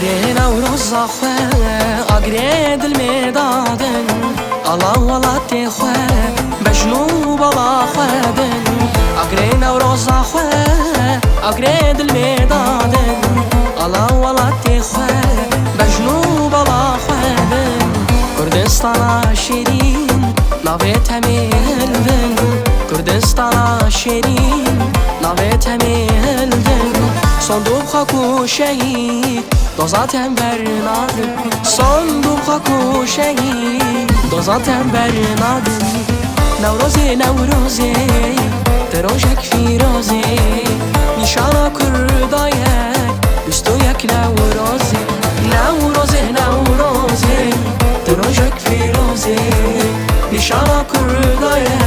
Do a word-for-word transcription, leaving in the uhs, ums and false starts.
Rê Newroza xwe agirê dilmê dadin, ala welatê xwe bejn û bala xwe din. Agirê Newroza xwe agirê dilmê dadin, ala welatê xwe bejn û bala xwe din. Kurdistana şêrîn, navê temê hildin. Kurdistana şêrîn, navê temê hildin. Sondûq xak û şehîd, doza tem bernadin. Sondûq xak û şehîd, doza tem bernadin. Newrozê, Newrozê, tu rojek fîrozê, nîşana Kurda ye, bîst û yek Newrozê. Newrozê, Newrozê, tu rojek fîrozê, nîşana Kurda ye,